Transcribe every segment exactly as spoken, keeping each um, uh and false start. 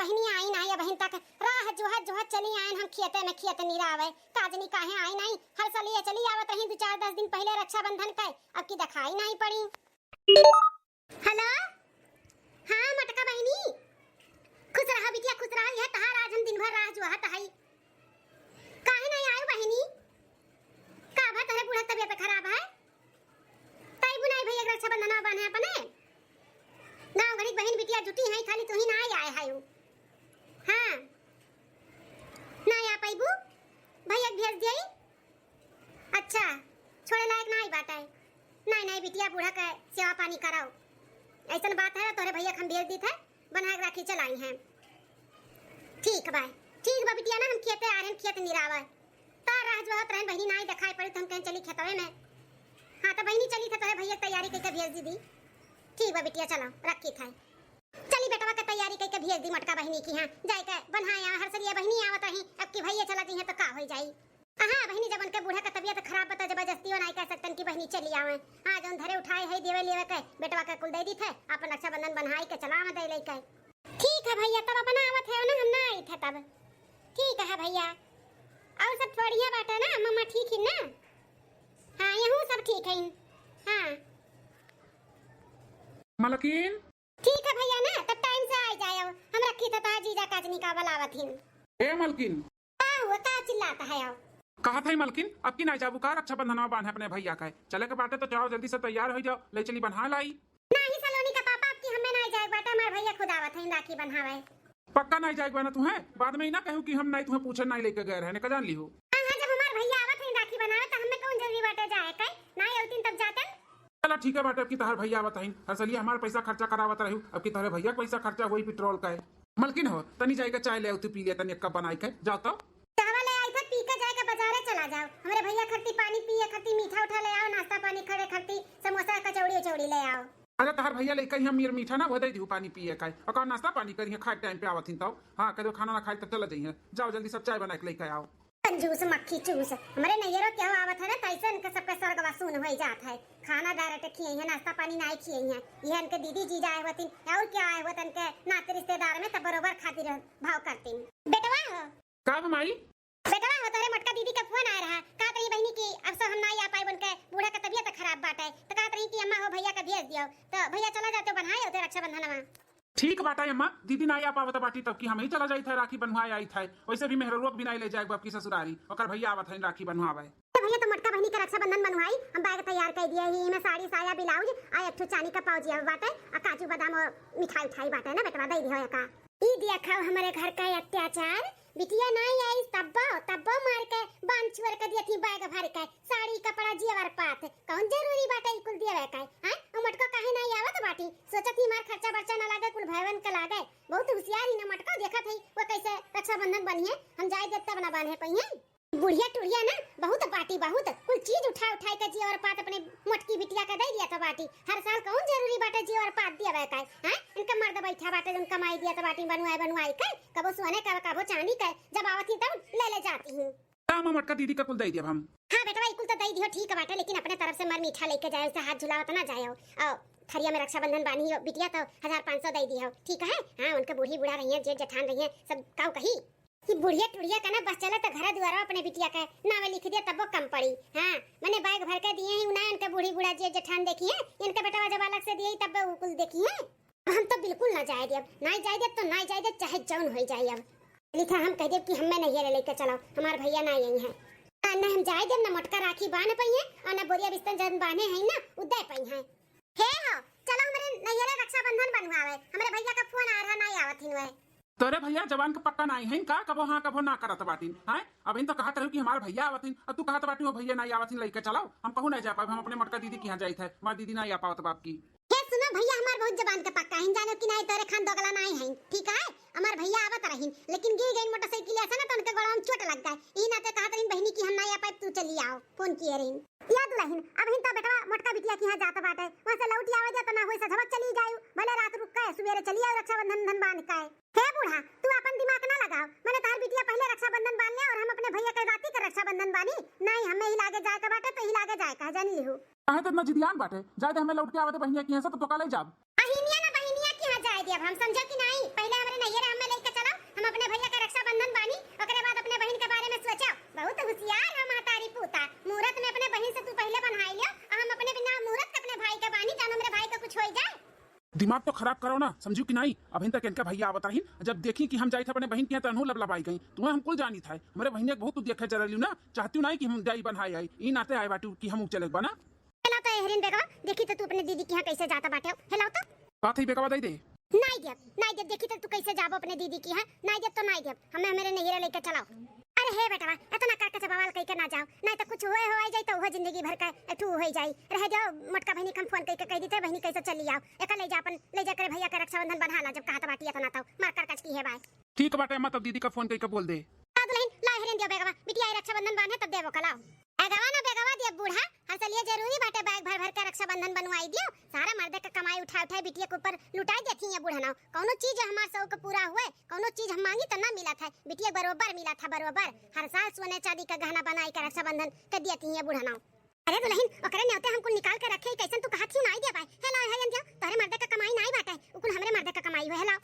बहिनी आई नाई, अबहिन तक राह जोहत जोहत चली आयन हम खेते में, खेत निरावे। का जनी काहे आई नाई, हर साल ये चली आवत रही दो चार दस दिन पहिले रक्षाबंधन के, अब की दिखाई नाई पड़ी। हेलो, हाँ मटका बहिनी, खुश रहा बिटिया, खुश रहा। यह तहार आज हम दिन भर राह जोहत हई, काहे नाई आयो बहिनी? का भा तोहरे बूढ़ा तबियत खराब है? तई बुनाई भैया के रक्षाबंधन बांधे अपने गाँव घड़ी के बहिन बिटिया जुटी है, खाली तू ही नाई आए है। हाँ, नाई आ पैबू, भैया के भेज दिया। अच्छा, छोड़े लायक नाई बाटे। नाई नाई बिटिया, बूढ़ा के सेवा पानी कराओ। ऐसन बात है, तोहरे भैया के हम भेज दीत है, बना के राखी चलाई हैं। ठीक बा, ठीक बा बिटिया ना, हम खेते आ रहे हैं, खेत निरावे। तार राह जोहत रहन बहिनी, नाई दिखाई पड़ी तो हम कहें चली खेतवे में। हाँ तो बहिनी चली थे तोहरे भैया के तैयारी करके भेज दी दी। ठीक बा बिटिया, चलो रखी थे। चली बेटवा के तैयारी करके भेज दी मटका बहिनी की, हाँ जाए के बनाए आवे। हर सलिया बहिनी आवत रही, अब की भैया चला दी है तो का हो जाई। हाँ बहिनी, जब उनके बूढ़ा का तबियत खराब बता जबरदस्ती नाई कह सकतन कि बहिनी चली आवे। हाँ जौन धरे उठाए है देवे लेवे के, बेटवा के कुल दे दी थे, अपन रक्षाबंधन बनाए के चला आवे दे लेके। ठीक है भैया, तब अपना आवत है ना, हम ना आई थे तब। ठीक है भैया, और सब बढ़िया बाटे ना, मम्मा ठीक ही ना? हाँ, यहूँ सब ठीक है। हाँ। मलकिन। ठीक है भैया ना, तब टाइम से आ जाए, हम रखी थे, तो जीजा काजनी का बुलावत हिन। ए मलकिन। का हुआ, का चिल्लाता है आओ? कहत है मलकिन, अब की नाई जाबू का रक्षाबंधनवा बांधे अपने भैया का? चले के बाटे तो जाओ, जल्दी से तैयार हो जाओ, ले चली बन्हा लाई। नाही सलोनी का पापा, अब की हमें नाई जाए बाटे, हमार भैया खुद आवत है राखी बन्हावे। पक्का नाई जाए बा ना तुहें? बाद में ही ना कहू कि हम नाई तुहें पूछे नाई लेके गए रहने का, जान ली हो। हाँ, हाँ, जब हमार भैया आवत है राखी बन्हावे तो हमें कौन जरूरी बाटे जाए के? नाई होतीन तब जाते। चला ठीक है बाटे, अब की तोहर भैया आवत हईन, हर सलिया हमार पैसा खर्चा करावत रहू, अब की तोहरे भैया के पैसा खर्चा होई पेट्रोल का है। मलकिन हो, तनी जाइके चाय ले आऊ, तू पी ले तनी एक कप बनाई के, जाओ तो। चाहवा ले आई थे, पी के जाए के बाजारे चला जाओ, हमरे भैया खरती पानी पिए खरती मीठा उठा ले आओ, नाश्ता पानी खड़े खरती समोसा कचौड़ी उचौड़ी ले आओ। अरे तोहर भैया लेके ही हम मीर मीठा ना वो दे दिहू पानी पिए का, और नाश्ता पानी करिए खाए टाइम पे आवत ही तो, हाँ कदो खाना ना खाए तो चला जाइए, जाओ जल्दी सब चाय बना के लेके आओ। कंजूस मक्खी चूस, हमरे नैहरो केहू आवत है ना, तैसे इनके सबके सरगवा सून होई जात है। खाना डायरेक्ट खिए हैं, नाश्ता पानी नाई खिए हैं। ये इनके दीदी जीजा आए होतिन, और क्या आए होत इनके नाते रिश्तेदार में, तब बरोबर खातिर भाव करतिन। बेटवा हो। का हो माई? बेटवा हो, तोहरे मोटका दीदी का फोन आए रहा, कहत रही बहिनी कि अब सो हम नाई आ पाए, उनके बूढ़ा का तबियत खराब बाटे, तो कहत रही कि अम्मा हो भैया का भेज दियो, तो भैया चला जाते बनाए होते रक्षाबंधनवा। ठीक बाटा अम्मा, दीदी नाई आ पावत बाटी तब कि हम ही चला जाइत है, राखी बन्हवाए आइत है। वैसे भी मेहररुआ के भी नाई ले जाए बाप की ससुरारी, ओकर भैया आवत है राखी बन्हवावे। ए भैया, तो मोटका बहिनी के रक्षाबंधन बन्हवाई, हम बैग तैयार कर दिया ही, इमे साड़ी, साया, ब्लाउज, आ एक ठो चांदी का पाउजी बाटे, आ काजू बादाम और मिठाई उठाई बाटे ना बेटवा, दे दियो एका। ई दिया खाओ हमरे घर का अत्याचार, बिटिया नाई आई तब्बो, तब्बो मार के बांध छुअर के दिया थी बैग भर के, साड़ी, कपड़ा, जेवर पात, कौन जरूरी बाटे ई कुल देवे के? हैं? उ मटको काहे नाई आवत बाटी? सोचत ही मार खर्चा बर्चा ना लागे, कुल भयवन के लागे। बहुत होशियार ही ना मटको, देखत ही वो कैसे रक्षाबंधन बनिए, हम जाए देब तब ना बांधे पइहे। बुढ़िया टुढ़िया ना बहुत बाटी, बहुत कुल चीज उठा उठाए के जेवर पात अपने मोटकी बिटिया के दे दिया तो बाटी। हर साल कौन जरूरी बाटे जेवर पात देवे के? हैं? इनका मर्द बैठा बाटे, जौन कमाई दिया तो बाटी, बनवाए बनवाए के, कबो सोने का, कबो चांदी के, जब आवत ही तब ले ले जाती ही। ता हम मोटका दीदी का कुल दे दिया हम। हाँ बेटवा, ई कुल तो दे दियो, ठीक बाटे, लेकिन अपने तरफ से मर मीठा लेके जाए, उसे हाथ झुलावत ना जाए। और थरिया में रक्षाबंधन बांधी हो बिटिया, तो हजार पाँच सौ दे दियो, ठीक है? हाँ, उनके बूढ़ी बूढ़ा रहिए, जेठ जेठान रहिए, सब काऊ कही कि बुढ़िया टुढ़िया का ना बस चले तो घर दुआरा अपने बिटिया के नावे लिख दिया, तब वो कम पड़ी। हाँ, मैंने बैग भर के दिए ही उन्हें, उनके बूढ़ी बूढ़ा जेठ जेठान देखी है, इनके बेटवा जब अलग से दिए ही तब वो कुल देखी है। हम तो बिल्कुल ना जाए देब, नाई जाए देब तो नाई जाए देब, चाहे जौन होई जाए। अब लिखा हम कह देब कि हमें नहीं ले लेके चलो, हमार भैया ना आई हैं। आ, ना हम जाए देब, ना मोटका राखी बांध पइहे, और ना बोरिया बिस्तर जौन बांधे हैं ना, उ दे पइहे। हे हो, चलो हमरे नैहरे रक्षाबंधन बन्हवावे, हमरे भैया का फोन आ रहा, नाई आवत हिन वह। तोरे भैया जबान के पक्का नाई हैं का, कबो हाँ कबो ना करत बाटिन, हैं? अबहिन तो कहत रहू कि हमार भैया आवत हिन, अब तू कहत बाटी हो भैया नाई आवत हिन, लेके चलो, हम कहूँ नहीं जा पाए, हम अपने मोटका दीदी के यहाँ जाइत है, हमार दीदी नाई आ पावत बाप की। हे सुनो भैया, हमार बहुत जबान के पक्का है, जानो कि नाई तोरे खान दोगला नाई है, ठीक है? हमार भैया आवत रहिन, लेकिन गिर गइन मोटरसाइकिल से ना, तो उनके गोड़वा में चोट लग गए। ई नाते कहत रहिन बहिनी कि हम नाई आ पाइब, तू चली आओ, फोन किए रहिन। या दुलहिन, अबहिन तो बेटवा मोटका बिटिया के यहाँ जात बाटे, वहाँ से लौट आवे दे तो ना होई सझवा चली जायू, भले रात रुक के सुबेरे चली आओ रक्षाबंधन धन बांध के। हे बूढ़ा, तू अपन दिमाग ना लगाओ, मैंने तार बिटिया पहले रक्षाबंधन बांध ले और हम अपने भैया के राती के रक्षाबंधन बानी। नाई, हमें ही लागे जाए का बाटे तो ही लागे जाए का, जान लिहू। काहे तो इतना जिदियान बाटे? जाए दे, हमें लौट के आवे दे बहिनिया के यहाँ से, तो तोका ले जाब। बहिनिया ना बहिनिया के यहाँ जाए दे, अब हम समझो कि नाई, पहले हमरे नैहरे हमें लेके चल। दिमाग तो खराब करो ना, समझू कि नाहीं? अभिन तक इनका भइया आवत रहिन, जब देखी कि हम जाइत है अपने बहिन के यहाँ, त अनहू लबलबाई गई। तुम्हें हम कुल जानित है, हमरे बहिनिया के बहुत तू देखे जरा लियो ना, चाहती नाहीं कि हम जाई बन्हाए आई, ई नाते आए बाटू कि हमहू चले बा ना। हेलाओ तो एहरिन बेगवा, देखी तो तू अपने दीदी के यहाँ कैसे जाता बाटे हो। हेलाओ तो। बात है बेगवा दे दे। नाहीं देब, नाहीं देब, देखी तो तू कैसे जाबो अपने दीदी के यहाँ। नाहीं देब तो नाहीं देब, हमें हमरे नैहरे लेके चलाओ। अरे हे बेटवा, इतना करके जब बवाल कइके ना जाओ, नाहीं तो कुछ हुए हो आई जाई तो वो जिंदगी भर का एक ठू हो जाई। रह जाओ, मोटका बहिनी के हम फोन कइके कह दीते, बहिनी कैसे चली आओ, एका ले जा अपन, ले जा करे भइया के रक्षाबंधन बन्हा ला, जब कहत बाटी इतना तो मार कर कच की है बाय। ठीक बाटे अम्मा, तब दीदी का फोन कइके बोल दे। का दुल्हन, ला हेरेन दियो बेगवा, बिटिया आई रक्षाबंधन बांधे तब देबो कलाओ। बेगवा ना बेगवा दियो बूढ़ा, हर साल ये जरूरी बाटे बैग भर भर के रक्षाबंधन बनवाई दियो। सारा मर्दे का कमाई उठा उठा बिटिया के ऊपर लुटाई देती है बूढ़ा नाव। कौनो चीज हमार शौक पूरा हुए, कौनो चीज हम मांगी तो ना मिलत है, बिटिया बरोबर मिलत है बरोबर। हर साल सोने चांदी का गहना बनाई के रक्षाबंधन कर देती है बूढ़ा नाव। अरे दुल्हन, ओकरे न्योते हम कुल निकाल के रखे, कैसन तू कहत ही नाई दे बाय। हे ला, हे अंधिया, तोहरे मर्दे का कमाई नाई बाटे, उ कुल हमरे मर्दे का कमाई हुए। हे ला,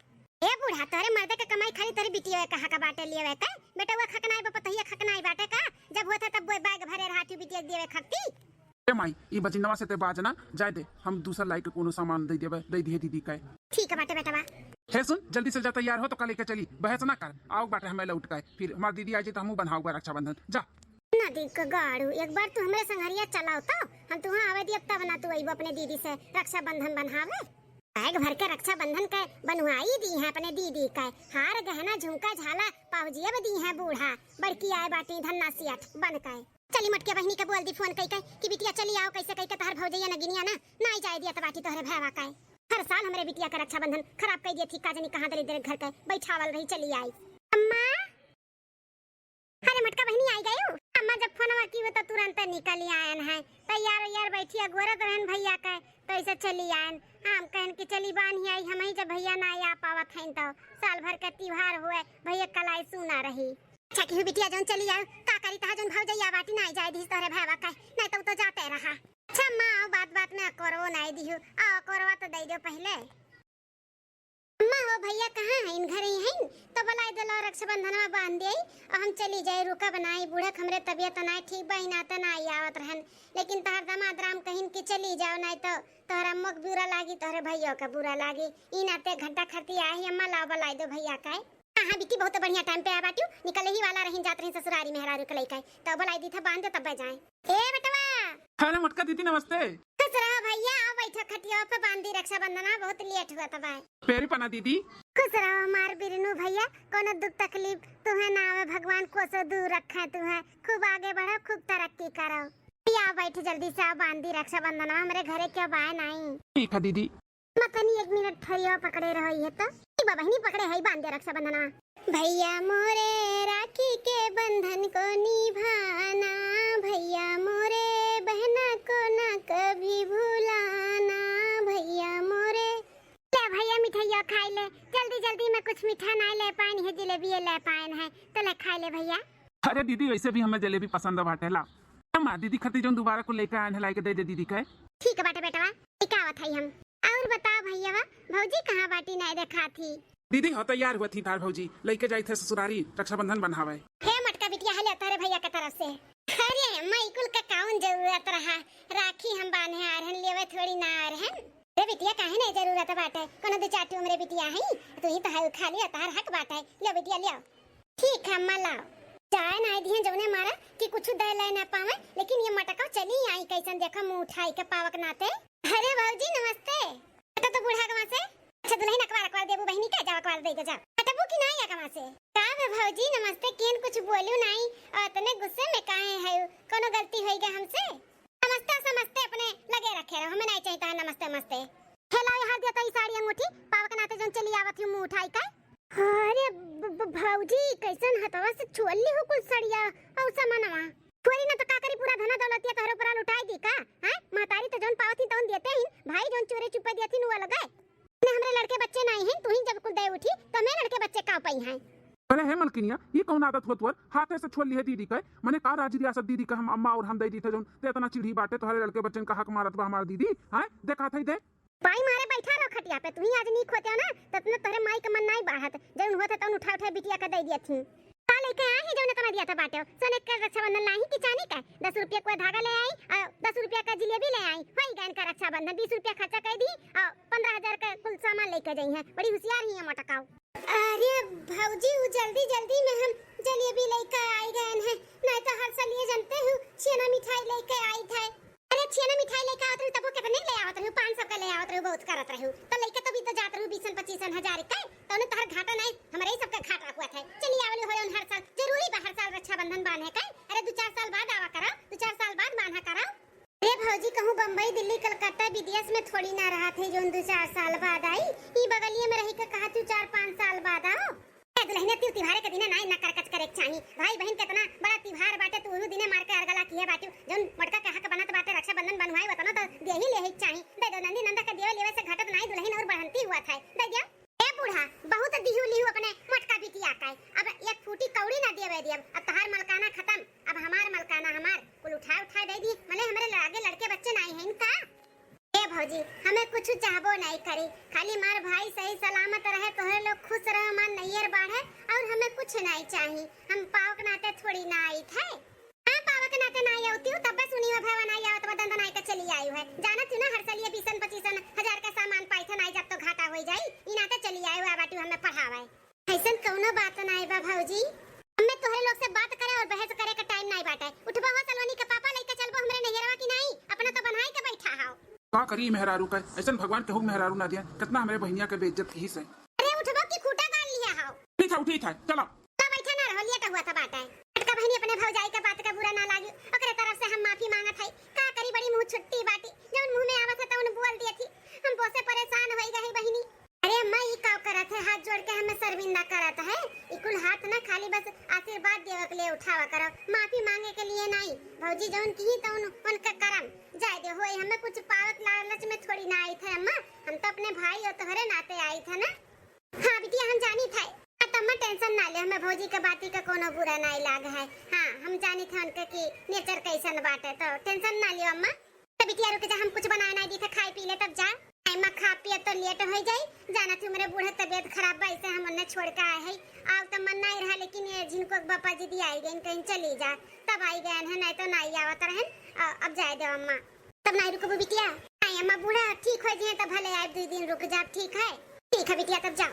ए बूढ़ा, तोहरे मर्दे का कमाई खाली तोहरे बिटिया कहा का बाटे लिए का? बेटा वो खकनाई बा, पतहिया खकनाई बाटे का? जब होत है तब वो बैग भरे रहा थी बिटिया के देवे खकती। ए माई, ई बजिनवा से ते बाज ना, जाए दे, हम दूसर लाई के कोनो सामान दे देबे, दे दिए दीदी का। ठीक है बाटे बेटवा। हे सुन, जल्दी से जा तैयार हो तो कल लेके चली, बहस ना कर, आओ बाटे हमें लौट के, फिर हमार दीदी आ जाए तो हमहू बन्हाओ रक्षाबंधन, जा। नदी के गाड़ू, एक बार तू हमरे संघरिया चलाओ तो, हम तुहाँ आवे दियब तब ना तू अइबो अपने दीदी से रक्षाबंधन बन्हावे। बैग भर के रक्षाबंधन के बनवाई दी है अपने दीदी के, हार गहना झुमका झाला पाहुजिया भी दी है बूढ़ा, बड़की आए बाटी धन्ना सियठ बन के। चली मोटके बहिनी के बोल दी फोन कई के कि बिटिया चली आओ, कैसे कई के तहर भौजैया नगिनिया ना, नाई जाए दिया त बाटी तोहरे भैवा के। हर साल हमरे बिटिया के रक्षाबंधन खराब कई दिया थी, का जानी कहाँ दलिद्र घर के बैठावल रही, चली आई। अम्मा, अरे मोटका बहिनी आई गयू? अम्मा जब फोनवा की हो तो तुरंत निकल आयन है, तैयार वैयार बैठी अगोरत रहन भैया के, तो ऐसे चली आयन। हम कहन कि चली बान्ही आई, हम ही जब भैया ना आ पावत हैं तो साल भर के त्योहार हुए, भैया कलाई सूना रही। अच्छा की बिटिया जौन चली आयु, का करी तहा जौन भौजैया बाटी ना आई जाए दिस तोहरे भैया के, नहीं तो उ तो जाते रहा। अच्छा अम्मा आओ, बात बात में अकोरवो नाई दिहु, आओ अकोरवा तो दे दो पहले। अम्मा हो भैया कहाँ हैं? इन घरे ही हैं? तो बुलाई देलो रक्षाबंधनवा बांध दिए और हम चली जाए, रुका बनाई, बूढ़क हमरे तबियत नाई ठीक बा, ही नाते ना आई आवत रहन, लेकिन तहर दामाद राम कहिन कि चली जाओ, नाई तो तोहरा अम्मो के बुरा लागी, तोहरे भैया के बुरा लागी। ई नाते घंटा खरती आए ही अम्मा, लाओ बुलाई दो भैया का। हाँ हाँ बिट्टी, बहुत बढ़िया टाइम पे आ बाटियो, निकले ही वाला रहिन, जात रहिन ससुरारी मेहरारू के लइका, तो बुलाई दी था बांध दे तब जाए। ए बेटवा। अरे मोटका दीदी नमस्ते। खुश रहो भैया, आओ बैठो खटिया पे, बांधी रक्षाबंधन, बहुत लेट हुआ था भाई। पेरी पना दीदी। खुश रहो हमार बिरनू भैया, कोनो दुख तकलीफ तुहे ना आवे, भगवान कोसो दूर रखे तुहे, खूब आगे बढ़ो, खूब तरक्की करो। भैया आओ बैठ जल्दी से, आओ बांधी रक्षाबंधन, हमरे घरे क्यों बाय नहीं। ठीक है दीदी। अम्मा तनी एक मिनट ठहरियो, पकड़े रहो ये तो। ई बा बहिनी पकड़े है, बांध दे रक्षाबंधनवा। भैया मोरे राखी के बंधन को निभाना, भैया मोरे बहना को ना कभी भुलाना, भैया मोरे। ले भैया मिठाइया खाई ले, जल्दी जल्दी में कुछ मीठा ना ले पाइन है, जलेबिये ले पाइन है, तो ले खाई ले भैया। अरे दीदी, वैसे भी हमें जलेबी पसंद बाटे, ला। अम्मा, दीदी खातिर जौन दोबारा को लेके आयन है, लाई के दे दे दीदी के। ठीक बाटे बेटवा, लेके आवत हई हम। और बताओ भैयावा, भौजी कहाँ बाटी, नाय देखात ही? दीदी हो तैयार हुआ थी तार भौजी, लेके जाई थे ससुरारी रक्षाबंधन बन्हावे। हे मोटका बिटिया, हले तारे भैया के तरफ से। अरे अम्मा, ई कुल का काउन जरूरत रहा? राखी हम बांधे आ रहन, लेवे थोड़ी ना आ रहन। रे बिटिया, काहे नहीं जरूरत बाटे? कोनो दो चार ठो हमरे बिटिया हई, तू ही तो है, खा लियो, तार हक बाटे। ले बिटिया, ले। ठीक है अम्मा, लाओ। जाए ना दिहन जौने मारा कि कुछ दे ले ना पावे, लेकिन ये मटका चली आई कैसन, देखो मुंह उठाई के पावक नाते। अरे भौजी नमस्ते। हटा तो बूढ़ा गवा से। अच्छा दुल्हन अकवार अकवार देबू बहिनी के, जाओ अकवार दे के जाओ। हटबू कि नाई अगवा से? का बे भौजी नमस्ते, केन कुछ बोलू नाई और इतने गुस्से में काहे है? कोनो गलती होई गया हमसे? नमस्ते समस्ते अपने लगे रखे रहो, हमें नाई चाहिए तो है नमस्ते मस्ते। हेलो, यहाँ दिया तो ई साड़ी अंगूठी, पावक नाते जौन चली आवत ही मुंह उठाई के। अरे ब-, ब-, भौजी, कैसन हथवा से छोड़ ली हो कुल सड़िया और सामानवा? छोरी ना तो का करी, पूरा धना दौलतिया तोहरे ऊपर लुटाई दी का? हैं? महतारी तो जौन पावत ही तौन देते ही, भाई जौन चोरी चुपे देती नु अलग है। ने हमरे लड़के बच्चे नहीं हैं, तू ही जब कुल दे उठी तो हमें लड़के बच्चे का पाई हैं? अरे हे मलकिनिया, ये कौन आदत होत हुआ? हाथे से छोड़ ली है दीदी के, मने का राज रियासत दीदी के हम अम्मा और हम दे दी थे जौन, ते इतना चिढ़ी बाटे, तोहरे लड़के बच्चन का हक मारत बा हमार दीदी, हैं? देखा थे दे। पाई मारे बैठा रहो खटिया पे, तू ही आज नीक होते हो ना, तो इतना तोहरे माई के मन नहीं बाढ़त, जौन होते तौन उठा उठा बिटिया के दे दिया थी। का लेके आए हैं जौन इतना दिया था बाटे। सोने का रक्षाबंधन लाई कि चांदी का? दस रुपया का धागा ले आई और दस रुपया का जिलेबी ले आई। होई गए इनका रक्षाबंधन, बीस रुपया खर्चा कर दी और पन्द्रह हजार का कुल सामान लेके जाई हैं। बड़ी होशियार ही है मोटकाऊ। अरे भौजी, वो जल्दी जल्दी में हम जलेबी लेके आई गए हैं, नहीं तो हर साल ये जानते हो छेना मिठाई लेके आई थे। अरे छेना मिठाई लेके आवत रहू, तब वो कितने ले आवत रहू? पाँच सौ का ले आवत रहू, बहुत करत रहू। तो लेके तभी तो जात रहू बीसन पच्चीसन हजार के, तो उन्हें तोहर घाटा नहीं, हमारे ही सबका घाटा हुआ था। चली आवली हो उन हर साल, जरूरी बा हर साल रक्षाबंधन बांधे का? अरे दो चार साल बाद आवा करो, दो चार साल बाद बांधा करो। अरे भौजी, कहूँ बम्बई, दिल्ली, कलकत्ता, विदेश में थोड़ी ना रहा थे जो दो चार साल बाद आई। ई बगलिए में रही के कहा तू चार पाँच साल बाद आओ। ए दुल्हनिया, तिउ तिहारे के दिने नाई ना करकच करे के चाही। भाई बहन केतना बड़ा तिहार बाटे, तू ओहू दिने मार के अरगला किहे बाटू। जौन मोटका के हक बनत बाटे रक्षाबंधन बंधवाई, ओतना तो देही लेहे के चाही। दे दो नंदी नंदा के देवे लेवे से घटत नाई, दुल्हन और बढ़ंती हुआ था। दे दिया। ए बूढ़ा, बहुत दिहू लिहू अपने मोटका बिटिया का। अब एक फूटी कौड़ी ना देवे दियब। अब तहार मलकाना खत्म, अब हमार मलकाना हमार। कुल उठा उठा दे दी, मने हमरे आगे लड़के बच्चे नाई हैं इनका। ए भौजी, हमें कुछ चाहबो नहीं करी, खाली मार भाई सही सलामत रहे, तोहरे लोग खुश रहो, हमार नैयर बाढ़े, और हमें कुछ नहीं चाही। हम पाव के नाते थोड़ी ना आई थे। हाँ, पाव के नाते ना आई होती हूँ, तब बस उन्हीं में भवन आई आवत बा, दंदन आई के चली आई है। जानत हूँ ना, हर साल ये बीसन पच्चीसन हजार का सामान पाई थे, नाई जब तो घाटा हो जाई, ई नाते चली आई हुआ बाटू हमें पढ़ावे। ऐसन कौनो बात नाई बा भौजी, हमें तोहरे लोग से बात करे और बहस करे का टाइम नाई बाटे। उठबो हो सलोनी के पापा, लेके चलबो हमरे नैहरवा की नाई? अपना तो बनाए के बैठा हो। का करी मेहरारू का, ऐसन भगवान केहू के मेहरारू ना दिया, कितना हमरे बहिनिया के बेइज्जत की से। अरे उठबो की खूटा गाड़ लिया हो। ठीक है, उठी था, चलो। का बैठा ना रहो, लेट हुआ था बाटे। अटका बहिनी, अपने भौजाई के बात का बुरा ना लागी, ओकरे तरफ से हम माफी मांगत हई। का करी, बड़ी मुंह छुट्टी बाटी, जौन मुंह में आवत है तौन बोल दिए थी। हम बोसे परेशान होई गए बहिनी। अरे अम्मा, ई का करत है? हाथ जोड़ के हमें शर्मिंदा करत है। ई कुल हाथ ना खाली बस आशीर्वाद देवे के लिए उठावा करो, माफी मांगे के लिए नहीं। भौजी जौन की तौन उनका करम। जाए दे होए, हमें कुछ पावत लालच में थोड़ी ना आई थे अम्मा, हम तो अपने भाई और तोहरे नाते आई थे ना। हाँ बिटिया, हम जानी थे। हाँ, तो अम्मा टेंशन ना ले, हमें भौजी के बाती का कोनो बुरा ना लाग है। हाँ, हम जानी थे उनके की नेचर कैसन बाटे, तो टेंशन ना लियो अम्मा। तो बिटिया रुक जा, हम कुछ बनाए ना दी थे, खाए पी ले तब जा। आई माँ, खा पिए तो लेट हो जाई, जाना थी मेरे बूढ़े तबीयत खराब बा, इसे हम उन्हें छोड़ के आए हैं। आओ तो मन नहीं रहा, लेकिन ये जिनको बापा जी दी आई गई, कहीं चली जा, तब आई गए हैं, नहीं तो ना ही आवत रहन। आ, अब जाए दो अम्मा, तब नहीं रुकबू बिटिया। आई अम्मा, बूढ़ा ठीक हो जाए तब भले आए, दो दिन रुक जा, ठीक है? ठीक है बिटिया, तब जाओ।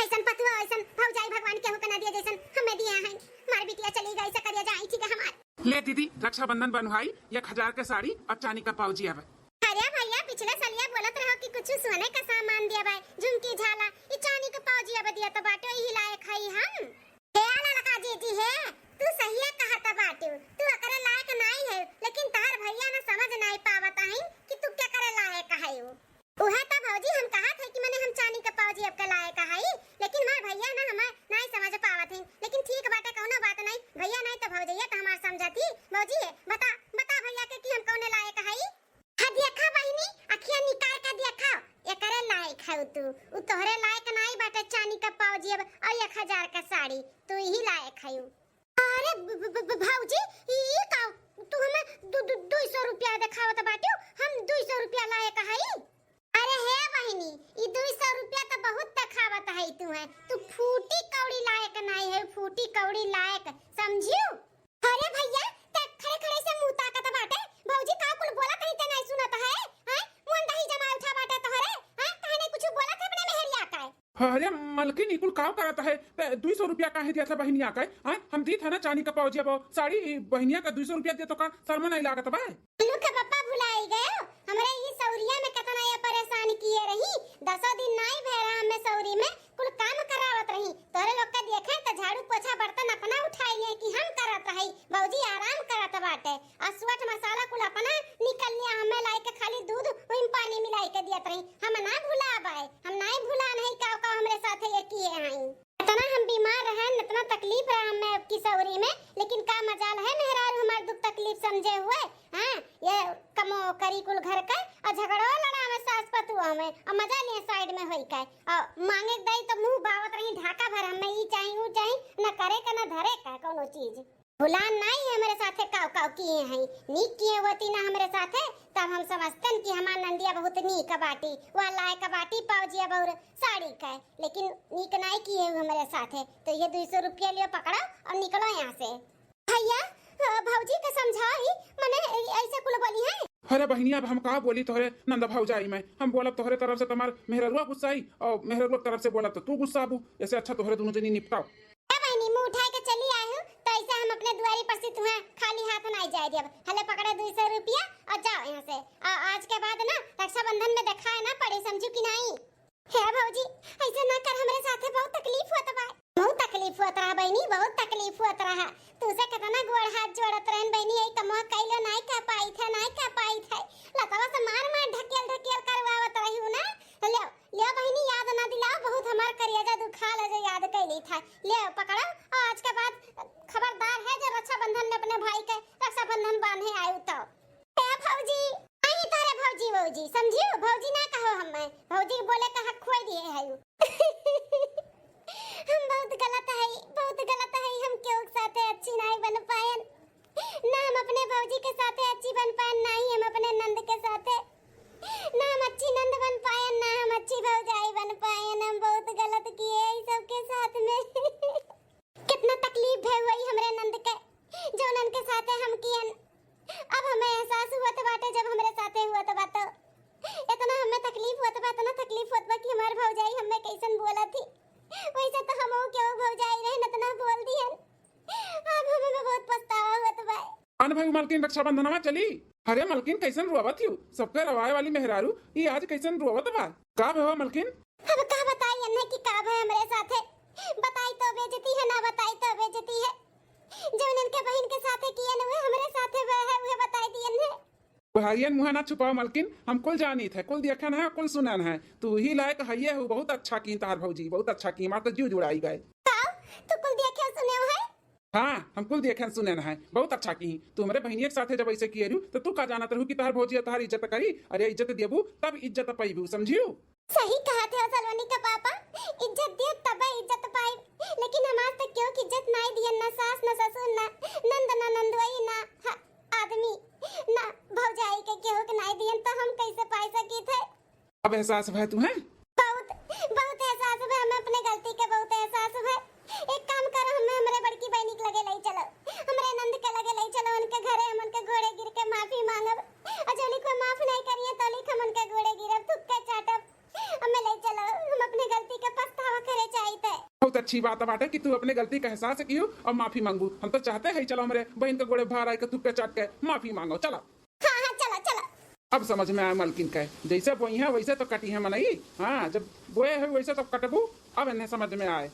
ऐसन पतुआ, ऐसन भौजाई भगवान केहू के ना दिया, जैसन हमें दिया है। मार बिटिया चली गई, सकरिया जाई, ठीक है हमार। ले दीदी, रक्षाबंधन बन्हवाई, एक हजार के साड़ी और चांदी का पाउजी अब। अरे भैया, पिछले सलिया बोलत रहो कि कुछ सोने का सामान दिया भाई, झुमकी झाला, ई चांदी का पाउजी अब दिया तो बाटो, यही लायक है हम। हे ललका जीजी हे, तू सहिया कहत बाटू, तू एकरे लायक नाई है, लेकिन तहार भैया ना समझ नाई पावत है कि तू केकरे लायक है। उहे त भौजी हम कहत है कि मने हम चांदी के पाउजी अब के लायक हई, लेकिन मार भैया ना हमार नाई समझ पावत है। लेकिन ठीक बाटे, कौनो बात नाई, भैया नाई तो भौजैया तो हमार समझती। भौजी है, बता, बता भैया के कि हम कौने लायक हई। हाँ देखा बहिनी, अखिया निकाल के देखा, एकरे लायक है तू। उ तोहरे लायक नाई बाटे चांदी के पाउजी अब और एक हजार के साड़ी, तू ही लायक है। अरे ब-, ब-, ब-, ब-, भौजी, ई, ई का तू हमें दु-, दु-, दुई सौ रुपया देखावत बाटियो, हम दुई सौ रुपया लायक हई। अरे हे बहिनी, ई दुई सौ रुपया त बहुत देखावत है तू है, तू फूटी कौड़ी लायक नाई है, फूटी कौड़ी लायक, समझियो? अरे भैया, ते खड़े खड़े से मुंह ताकत बाटे, भौजी का कुल बोलत है ते नाई सुनत है, हैं? मुंह दही जमा उठा बाटे तोहरे, हैं? काहे नाई कुछ बोलत है अपने मेहरिया का? अरे मलकिन, ई कुल काव करत है? ते दुई सौ रुपया काहे दिया था बहिनिया का? हाँ, हम दी था ना चांदी का पाउजी अब साड़ी, ई बहिनिया का दुई सौ रुपया दिया तो का शर्म नहीं लागत बा? लुक पप्पा भुलाई गए, हमरे ई सौरिया में कितना ये परेशान किए रही, दसों दिन नाई भय रहा हमें सौरी में, कुल काम करावत रही। तोरे लोग के देखे त झाड़ू पोछा बर्तन अपना उठाई लिए कि हम करत रही, भौजी आराम करत बाटे। आ सुअट मसाला कुल अपना निकल लिया, हमें लाई के खाली दूध ओहिम पानी मिलाई के दियत रही। हम ना भुलाब आए, हम नाई भुलान है का, का हमरे साथे ये किए हैं। इतना हम बीमार रहन, इतना तकलीफ रहा हमें अब की सौरी में, लेकिन का मजाल है मेहरारू हमार दुख तकलीफ समझे हुए। हाँ, ये कमो करी कुल घर का, और झगड़ो लड़ावे सास पतुआ में, और मजा लिए साइड में होई का। और मांगे के दाई तो मुंह बावत रही ढाका भर, हमें ई चाही, ऊ चाही, न करे का, न धरे का कोनो चीज। भुलान नाई हमरे साथे काव काव किए हैं, नीक किए होती ना हमरे साथे, तब हम समझतन कि हमार नंदिया बहुत नीक बाटी, वह लायक बाटी पाउजी अब और साड़ी का, लेकिन नीक नाई किए हो हमरे साथे। तो ये दुई सौ रुपया लियो, पकड़ो और निकलो यहाँ से। या, अ, भौजी के समझाई, मने ऐसे कुल बोली है। अरे बहिनिया, अब हम का बोली तोहरे नंद भौजाई में? हम बोलब तोहरे तरफ से तुम्हार मेहररुआ गुस्साई और मेहररुआ तरफ से बोलब तो तू गुस्साबू। ऐसे अच्छा तोहरे दोनों जनी निपटाओ। ए बहिनी, मुंह उठाए के चली आए हो, तो ऐसे हम अपने दुआरी पर से तुम्हें खाली हाथ नहीं जाए देब। हले पकड़े दो सौ रुपया और जाओ यहाँ से। और आज के बाद ना रक्षाबंधन में दिखाए ना पड़े, समझू कि नहीं? हे भौजी, ऐसे ना कर, हमरे साथे बहुत तकलीफ होत बा। बहुत तकलीफ होत रहा बहिनी, बहुत तकलीफ होत रहा। तुसे कितना गोड़ हाथ जोड़त रहन बहिनी, यही कमवा कैलो नाय कर पाई थे, नाय कर पाई थे। लतवा से मार मार ढकेल ढकेल करवावत रही हूँ ना। ले, ले बहिनी, याद ना दिलाओ, बहुत हमार करेजा दुखा ले जो याद कैली था। ले पकड़ो, और आज के बाद खबरदार है जो रक्षाबंधन में अपने भाई के रक्षाबंधन बांधे आयु तो। ए भौजी, आई तारे भौजी, भौजी, समझियो? भौजी ना कहो हमें, भौजी के बोले का हक खोई दिए है। हम बहुत गलत है, बहुत गलत है, हम केहू के साथे अच्छी नहीं बन पायन, ना हम अपने भौजी के साथे अच्छी बन पायन, ना ही हम अपने नंद के साथे, ना हम अच्छी नंद बन पायन, ना हम अच्छी भौजाई बन पायन। हम बहुत गलत किए ई सबके साथ में। कितना तकलीफ भय हुई हमरे नंद के, जौन उनके साथे हम कियन। अब हमें एहसास हुआ तो बाटे, जब हमरे साथे हुआ तो बाटे, इतना हमें तकलीफ हुआ तो बा, इतना तकलीफ हुआ तो बा कि हमार भौजाई हमें कैसन बोला थी। वैसे तो हम केहू भौजाई रहे, इतना बोल दियन। अब हमें बहुत पछतावा हुआ तो बा। अन भाई मलकिन, रक्षाबंधनवा चली। अरे मलकिन, कैसन रोवत हियो? सबके रवाए वाली मेहरारू, ई आज कैसन रोवत बा? का भवा मलकिन? अब का बताई अन्हे कि का भय हमरे साथे? बताई तो बेइज्जती है, ना बताई तो बेइज्जती है। जौन इनके बहिन के साथे किए न हुए, हमरे साथे हुए है, उहे बताई दिए न है। बुढ़ारियन मुँह ना छुपाओ मलकिन, हम कुल जानित है, कुल देखन है, कुल सुनन है। तू ही लायक हइये हो, बहुत अच्छा की तहार भौजी, बहुत अच्छा की, हमार तो जीव जुड़ाई गए। का? तू कुल देखे सुने है? हाँ, हम कुल देखे सुने है, बहुत अच्छा की। तू हमरे बहिनिया के साथे जब ऐसे किए रहू, तो तू का जानत रहू कि तहार भौजी तहार इज्जत करी? अरे इज्जत देबू, तब इज्जत पैबू, समझियो? सही कहत है सलोनी का पापा, इज्जत दियो तबे इज्जत पाई। लेकिन हमार तो केहू के इज्जत नाई दियन, ना सास, ना ससुर, ना नंद, ना नंदोई, ना ह-, आदमी, ना भौजाई के केहू के नाई दियन, तो हम कैसे पाई सकी थे? अब एहसास भय तुम्हें? बहुत, बहुत एहसास भय, हमें अपने गलती के बहुत एहसास भय। एक काम करो, हमें हमरे बड़की बहिनी के लगे ले चलो, हमरे नंद के लगे ले चलो, उनके घरे हम उनके गोड़े गिर के माफी मांगब। और जौलिक वो माफ नहीं करिए, तौलिक हम उनके गोड़े गिरब, थुक्के चाटब। हमें ले चलो, हम अपने गलती के पछतावा करे चाहित है। बहुत अच्छी बात बाटे कि तू अपने गलती का एहसास कियो और माफी मांगू। हम तो चाहते हैं, चलो हमरे बहन के गोड़े भार आए के थुक्के चाट के माफी मांगो, चलो। हाँ, हाँ, चलो, चलो। अब समझ में आए मलकिन के, जैसे बोई है वैसे तो कटी है मनई। हाँ, जब बोए है वैसे तो कटबू, अब इन्हें समझ में आए।